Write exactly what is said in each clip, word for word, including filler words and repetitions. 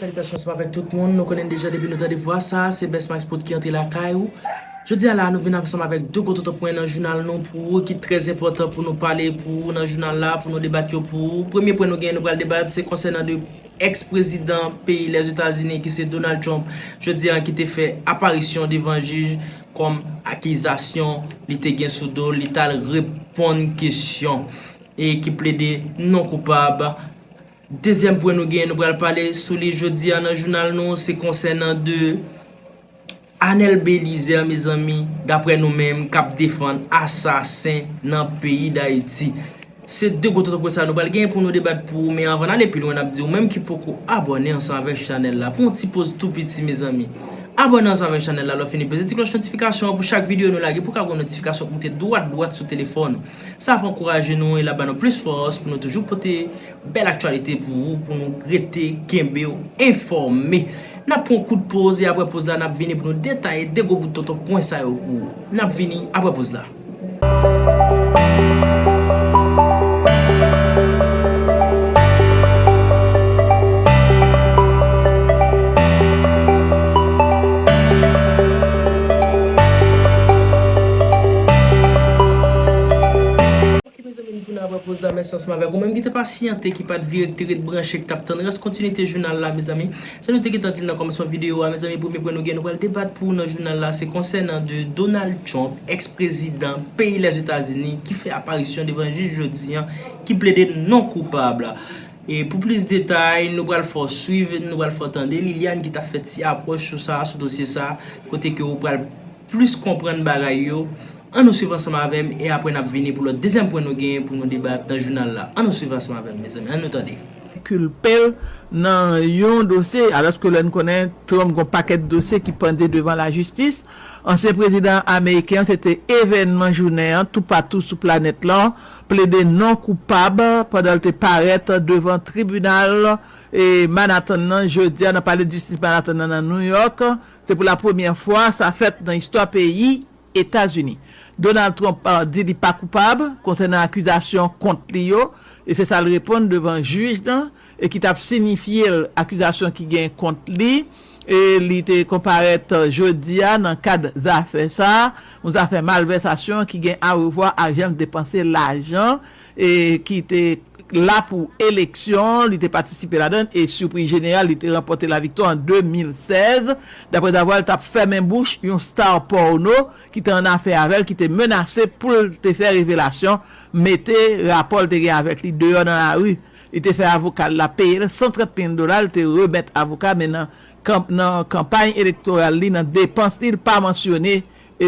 Salitasyon ansanm avèk tout moun. Nou konnen deja depi nou tande vwa sa, se Best Max Prod ki antre lakay ou. Jodi a la, nou vin ansanm avèk de gwo tonton pwen nan jounal nou pou ou ki trè enpòtan pou nou pale pou ou nan jounal la, pou nou debat yo pou ou. Premye pwen nou gen, nou pral debat, se konsènan de èks prezidan peyi Lèzetazini ki se Donald Trump, jodi a ki te fè aparisyon devan jij kòm akizasyon li te gen sou do l, li t al reponn kesyon e ki plede non koupab. Dezyèm pwen nou gen, nou pral pale sou li jodi a nan jounal nou, se konsènan de Anel Belizaire, mezanmi, daprè nou menm, k ap defann asasen nan peyi Dayiti. Se de gwo tonton pwen sa nou pral gen pou nou debat pou ou, men anvan n ale pi lwen, n ap di ou menm ki poko abòne ansanm avèk chanèl la, pran yon ti poz tou piti, mezanmi. Abòne ansanm avèk chanèl la, lè w fini peze ti klòch notifikasyon an pou chak videyo nou lage, pou w ka gen notifikasyon k moute dwat dwat sou telefòn ou. Sa ap ankouraje nou e l ap ba nou plis fòs pou nou toujou pote bèl aktyalite pou ou, pou nou rete kenbe w enfòme. N ap pran yon kout poz e apre poz la, n ap vini pou nou detaye de gwo bout tonton pwen sa yo pou ou. N ap vini apre poz la. Ok, mezanmi, m tounen apre poz la. Mèsi ansanm avèk ou menm ki te pasyante, ki pa t vire, ki te ret branche, ki t ap tann rès kontinite jounal la, mezanmi. Jan nou te gentan di l nan kòmansman videyo a, mezanmi, premye pwen nou gen, nou pral debat pou ou nan jounal la, se konsènan de Donald Trump, èks prezidan peyi Lèzetazini, ki fè aparisyon devan jij jodi a, ki plede non koupab. E pou plis detay, nou pral fè w swiv, nou pral fè w tande Liliane ki t ap fè ti apwòch sou sa, sou dosye sa, kote ke ou pral plis konprann bagay yo. Ann nou swiv ansanm avè m e apre n ap vini pou lòt dezyèm pwen nou genyen pou nou debat nan jounal la. Ann nou swiv ansanm avè m, mezanmi. Ann nou tande. Kilpe l nan yon dosye, alòske lè n konnen Trump gen yon pakèt dosye ki pande devan lajistis. Ansyen prezidan ameriken an, se te evènman jounen an, toupatou sou planèt lan, plede non koupab pandan l te parèt devan tribinal, e, Manhattan nan, jodi a, nan palè jistis Manhattan nan, nan New York. Se pou la premyè fwa sa fèt nan istwa peyi Etazini. Donald Trump, eh, di li pa koupab konsènan akizasyon kont li yo, e se sa l reponn devan jij lan, e ki t ap sinifye l akizasyon ki gen kont li. E li te konparèt, eh, jodi a nan kad zafè sa, yon zafè malvèsasyon ki gen arevwa ak jan l depanse lajan, e ki te la pou eleksyon, li te patisipe ladan l, e sipri jeneral, li te ranpòte laviktwa an de mil sèz, daprè davwa l t ap fèmen bouch yon star pòno ki te annafè avè l, ki te menase pou l te fè revelasyon, mete rapò l te gen avèk li deyò nan lari. Li te fè avoka l la peye l san trant mil dola, l te remèt avoka, men nan kanp-, nan kanpay elektoral li, nan depans li, li pa mansyone, e,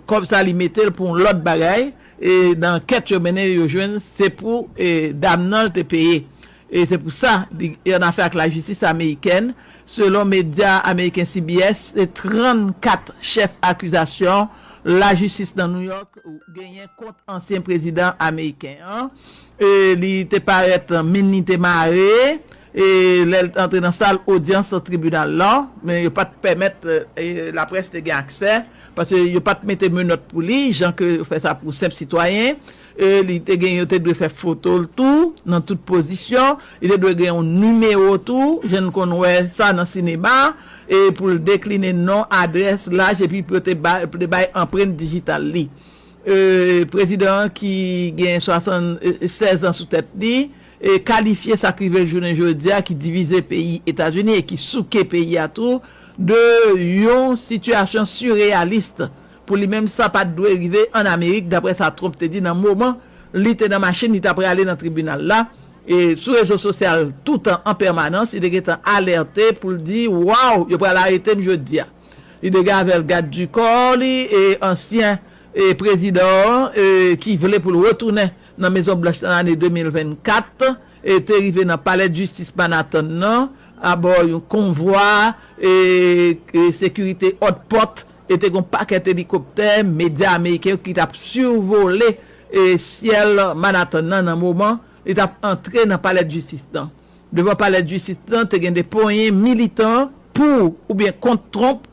kòb sa li mete l pou yon lòt bagay, e, nan ankèt yo mennen, yo jwenn se pou, e, dam nan l te peye. E se pou sa, li annafè ak lajistis amerikèn. Selon medya ameriken C B S, se trannkat chèf akizasyon lajistis nan New York genyen kont ansyen prezidan ameriken an. E li te parèt, min li te mare, e lè l t antre nan sal odyans tribinal lan, men yo pa t pèmèt, e, laprès te gen aksè, paske yo pa t mete menòt pou li, jan ke yo fè sa pou senp sitwayen. E li te gen, yo te dwe fè foto l tou, nan tout pozisyon. Li te dwe gen yon nimewo tou, jan n konn wè sa nan sinema, e pou l dekline non, adrès, laj, epi pou yo te bay, pou te bay anprent dijital li. E, prezidan an ki gen swasannsèz an sou tèt li, e, kalifye sa k rive l jounen jodi a, ki divize peyi Etazini e ki souke peyi a tou, de yon sitiyasyon sireyalis. Pou li menm, sa pa t dwe rive ann Amerik, daprè sa Trump te di nan moman li te nan machin, li ta prale nan tribinal la. E sou rezo sosyal, toutan, an pèmanans, li te gentan alète pou l di, waw, yo pral arete m jodi a. Li te gen avè l gad di kò li, e ansyen, e prezidan an, e ki vle pou l retounen nan Mezon Blanch nan lane de mil vennkat, e te rive nan palè jistis Manhattan nan, abò yon konvwa, e, e sekirite òdpòt, e te gen yon pakèt elikoptè, medya ameriken yo ki t ap sivole, e, syèl Manhattan nan, nan moman li t ap antre nan palè jistis lan. Devan palè jistis lan, te gen de ponyen militan pou oubyen kont Trump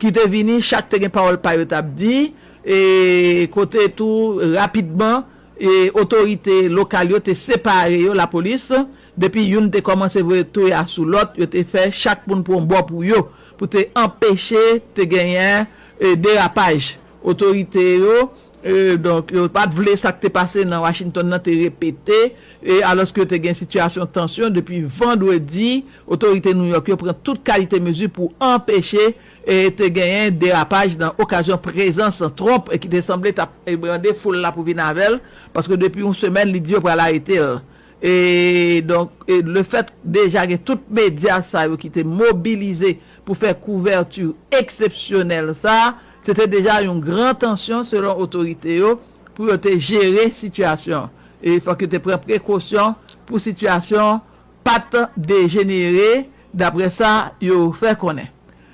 ki te vini, chak te gen pawòl pa yo t ap di, e kote tou, rapidman, e otorite lokal yo te separe yo, lapolis, Depi youn te kòmanse voye toya sou lòt, yo te fè chak moun pran bò pou yo, pou te anpeche te genyen e, derapaj. Otorite yo, e, donk, yo pa t vle sa k te pase nan Washington nan te repete, e, alòske yo te gen sitiyasyon tansyon depi vandredi, otorite Nouyòk yo pran tout kalite mezi pou anpeche e te genyen derapaj nan okazyon prezans Trump e ki te sanble t ap ebrande foul la pou vin avè l, paske depi yon semèn li di yo pral arete l. E donk, e lefèt deja gen tout medya sa yo ki te mobilize pou fè kouvèti eksepsyonèl sa, se te deja yon gran tansyon selon otorite yo pou yo te jere sitiyasyon. E fòk yo te pran prekosyon pou sitiyasyon pa t dejenere, daprè sa yo fè konnen.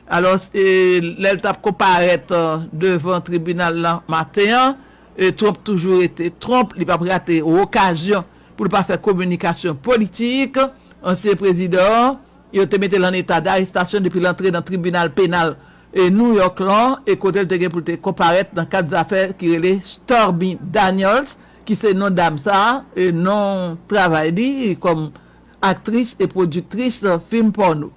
Alò, e, lè l t ap konparèt e, devan tribinal la maten an, e, Trump toujou rete Trump, li p ap rate okazyon pou l pa fè kominikasyon politik. Ansyen prezidan an, yo te mete l an eta darestasyon depi l antre nan tribinal penal e, Nouyòk lan, e kote l te gen pou l te konparèt nan kad zafè ki rele Stormy Daniels, ki se non dam sa, e non travay li kòm aktris e pwodiktris fim pòno.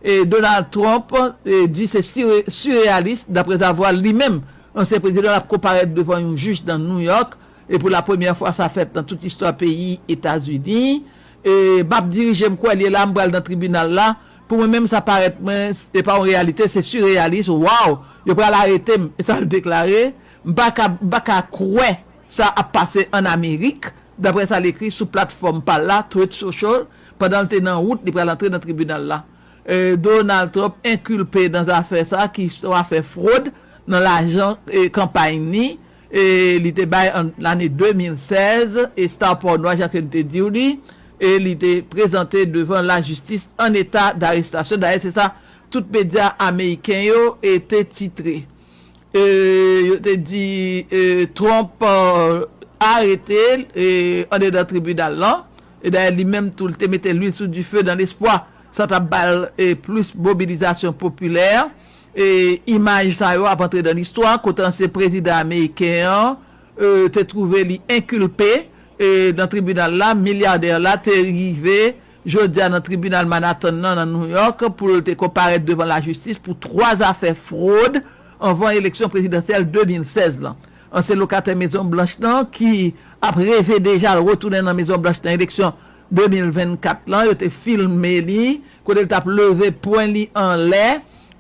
E Donald Trump e, di se sire- sireyalis, daprè zavwa li menm, ansyen prezidan, l ap konparèt devan yon jij nan Nouyòk, e pou la premyè fwa sa fèt nan tout istwa peyi Etazini. E m ap dirije, m kwè l ye la, m pral nan tribinal la. Pou mwen menm, sa parèt mwen, se pa yon reyalite, se sireyalis. Waw, yo pral arete m, e sa l deklare. M pa ka, m pa ka kwè sa ap pase ann Amerik, daprè sa l ekri sou platfòm pa l la, Truth Social, pandan l te nan wout li pral antre nan tribinal la. E, Donald Trump enkilpe nan zafè sa ki se yon afè fwod nan lajan e, kanpay ni, e, li te bay an lane de mil sèz, e Star Pònwa, jan ke n te di w li, e li te prezante devan lajistis an eta darestasyon. Dayè, se sa tout medya ameriken yo e, te titre. E, yo te di e, Trump e, arete e, andedan tribinal lan. E dayè, li menm tou, li te mete lwil sou dife nan lespwa sa t ap ba l e, plis mobilizasyon popilè. E, imaj sa yo ap antre nan listwa, kote ansyen prezidan ameriken an e, te twouve li enkilpe e, nan tribinal la. Milyadè la te rive jodi a nan tribinal Manhattan nan, nan Nouyòk, pou l te konparèt devan lajistis pou twa zafè fwod anvan eleksyon prezidansyèl de mil sèz lan. Ansyen lokatè Mezon Blanch lan, ki ap reve deja l retounen nan Mezon Blanch nan eleksyon de mil vennkat lan, yo te filme li, kote l t ap leve pwen li anlè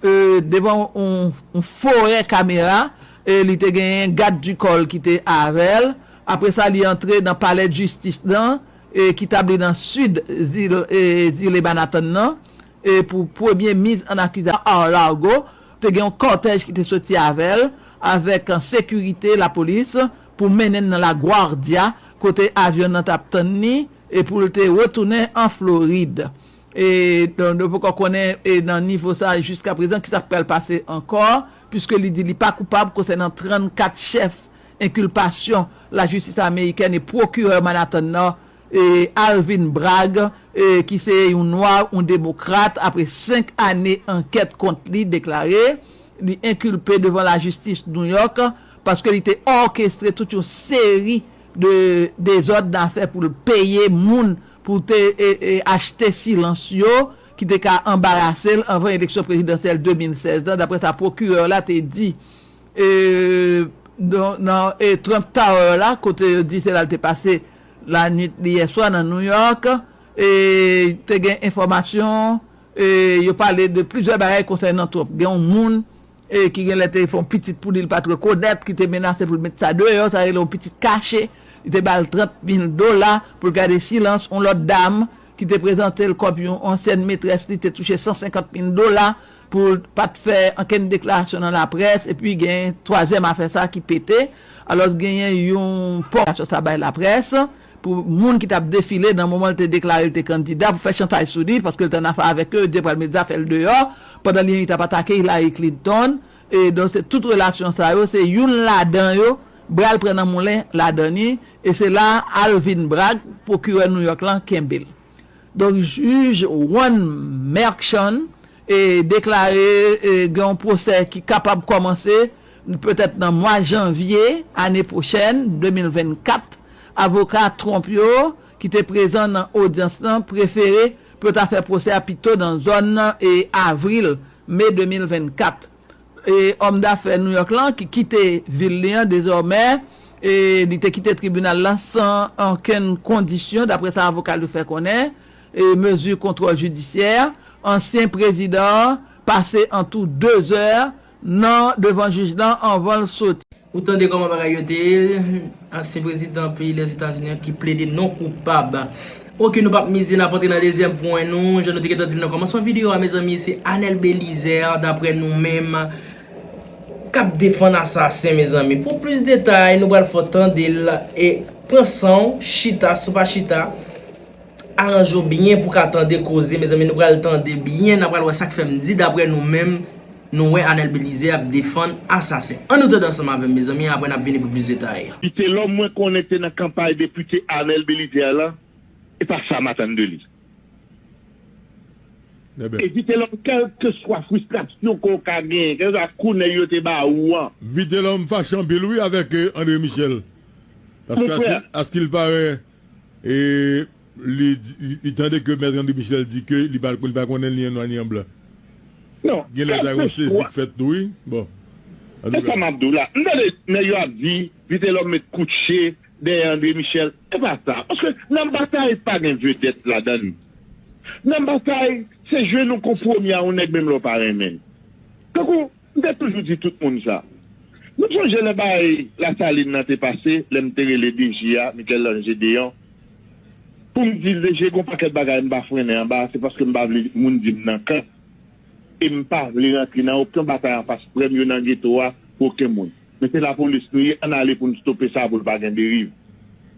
e, devan yon, yon forè kamera, e li te genyen gad di kò l ki te avè l. Apre sa, li antre nan palè jistis lan, e, ki tabli nan sid zil, e, zile Manhattan nan, e, pou premye miz an akizasyon Mar-a-Lago, te gen yon kòtèj ki te soti avè l, avèk sekirite lapolis, pou mennen l nan La Guardia, kote avyon nan t ap tann li, e pou l te retounen an Florid. E, donk, nou poko konnen, e, nan nivo sa, jiska prezan, kisa k pral pase ankò, piske li di li pa koupab konsènan trannkat chèf enkilpasyon lajistis amerikèn e pwokirè Manhattan nan, e, Alvin Bragg, e, ki se yon nwa, yon demokrat, apre senk ane ankèt kont li, deklare li enkilpe devan lajistis Nouyòk, paske li te òkestre tout yon seri de dezòd nan afè pou l peye moun pou te, e, e, achte silans yo, ki te ka anbarase l anvan eleksyon prezidansyèl de mil sèz lan, daprè sa pwokirè la te di. E, don- nan, e, Trump Tower la, kote yo di se la l te pase lannuit li yè swa nan Nouyòk, e, te gen enfòmasyon, e, yo pale de plizyè bagay konsènan Trump. Gen yon moun e, ki genlè te fè yon pitit pou li, li pa t rekonèt, ki te menase pou l met sa deyò, sa rele yon pitit kache. Li te ba l trant mil dola pou l gade silans. Yon lòt dam ki te prezante l kòm yon ansyèn metrès li te touche san senkant mil dola pou l pa t fè ankenn deklarasyon nan laprès. Epi gen twazyèm afè sa ki pete. Alò, genyen yon pòstasyon sa bay laprès pou moun ki t ap defile nan moman l te deklare l te kandida pou fè chantaj sou li, paske l te annafè avèk yo, yo di yo pral met zafè l deyò, pandan li menm li t ap atake Hillary Clinton. E donk, se tout relasyon sa yo, se youn ladan yo, bra l pran nan moulen ladan li, e se la Alvin Bragg, pwokirè Nouyòk lan, kenbe l. Donk, jij Juan Merchan, e, deklare, e, gen yon pwosè ki kapab kòmanse petèt nan mwa janvye ane pwochèn, de mil vennkat. Avoka Trump yo, ki te prezan nan odyans lan prefere pou yo ta fè pwosè a pito nan zòn nan e avril, me de mil vennkat. E òm dafè New York lan ki kite vil li an dezòmè, e li te kite tribinal la san okenn kondisyon, daprè sa avoka l yo fè konnen, e mezi kontwòl jidisyè, ansyen prezidan an pase antou dezè nan devan jij lan anvan l soti. Ou tande kòman bagay yo te ye? Ansyen prezidan peyi Lèzetazini an ki plede non koupab. Oke, nou p ap mize, n ap antre nan dezyèm pwen nou. Jan nou te gentan di l nan kòmansman videyo a, mezanmi, se Anèl Belizaire, daprè nou menm, k ap defann asasen, mezanmi. Pou plis detay, nou pral fè w tande l. E pran san w, chita, si w pa chita, aranje w byen pou w ka tande koze, mezanmi, nou pral tande byen, n ap pral wè sa k fè m di, daprè nou menm, nou wè Anèl Belizaire ap defann asasen. Ann nou tande ansanm avè m, mezanmi, apre n ap vini pou plis detay. Vitelhomme, mwen konnen te nan kanpay depite Anèl Belizaire lan, e pa sa m atann de li. Ebyen. E Vitelhomme, kèlkeswa fristrasyon ke w ka genyen, kèlkeswa kou nèg yo te ba ou an. Vitelhomme fache anpil, wi, avèk, euh, André Michel. Paske, à ce qu'il paraît, e li, li, li tande ke Mèt André Michel di ke li pa, li pa konnen ni an nwa ni an blan. Non, genlè ta yon sezi k fèt tou, wi. Bon. E sa m ap di w la. M tande nèg yo ap di, Vitelhomme met koutje dèyè André Michel. E pa sa. Paske nan batay pa gen vedèt ladan l. Nan batay, se jwenn yon konpwomi a yon nèg menm lè w pa renmen l. Tankou, m te toujou di tout moun sa. Nou sonje lè bagay Lasalin nan te pase, lè m te rele D J a, Michel-Ange Gédéon, pou m di l, D J, gon pakèt bagay m pa frennen anba, se paske m pa vle moun di m nan kan. E m pa vle rantre nan okenn batay anfas frè m yo nan geto a pou okenn moun. Men se lapolis nou ye, ann ale pou n stope sa pou l pa gen deriv.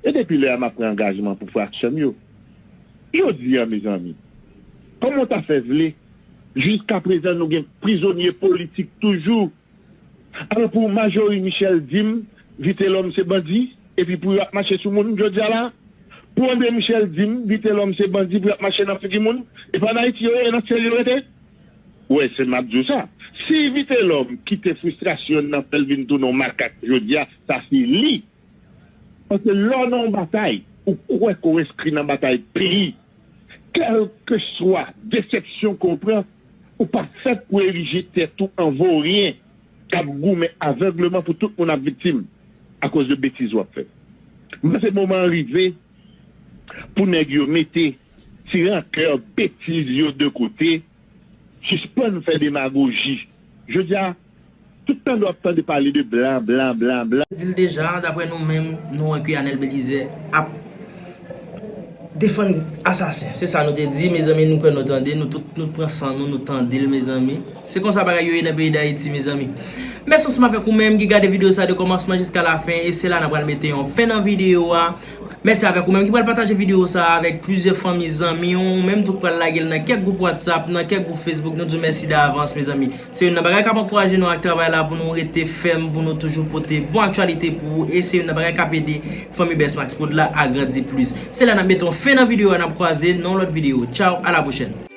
E depi lè a m ap pran angajman pou fraksyon m yo. Jodi a, mezanmi, kòman w ta fè vle, jiskaprezan nou gen prizonye politik toujou? Alò pou Majorie Michel di m, Vitelhomme se bandi, epi pou y ap mache sou moun jodi a la? Pou André Michel di m, Vitelhomme se bandi, pou y ap mache nan figi moun? E pa ann Ayiti yo ye, nan syèl yo rete? Wè, se m ap di w sa. Si Vitelhomme kite fristrasyon l nan fè l vin tounen yon makak jodi a, sa se li. Paske lè w nan yon batay, ou kwè ke w enskri nan batay peyi. Kèlkeswa desepsyon ke w pran, ou pa fèt pou erije tèt ou an voryen k ap goumen avègleman pou tout moun ap viktim akoz de betiz w ap fè. M panse moman an rive pou nèg yo mete ti rankè, betiz yo de kote, sispann fè demagoji. Jodi a, tout tande w ap tande pale de blan, blan, blan, blan. Di l deja, daprè nou menm, nou wè ke Anèl Belizaire ap defann asasen. Se sa nou te di, mezanmi, nou kwè nou tande, nou tout, nou pran san nou, nou tande l, mezanmi. Se konsa bagay yo ye nan peyi Dayiti, mezanmi. Mèsi ansanm avèk ou menm ki gade videyo sa de kòmansman jiska lafen, e se la n ap pral mete yon fen nan videyo a. Mèsi avèk ou menm ki pral pataje videyo sa a avèk plizyè fanmi, zanmi w, ou menm tou k pral lage l nan kèk gwoup WhatsApp, nan kèk gwoup Facebook. Nou di w mèsi davans, mezanmi. Se youn nan bagay k ap ankouraje nou ak travay la pou nou rete fèm, pou nou toujou pote bon aktyalite pou ou. E se youn nan bagay k ap ede fanmi Best Max Prod la agrandi plis. Se la n ap mete yon fen nan videyo a, n ap kwaze nan yon lòt videyo. Tchaw, a la pwochèn.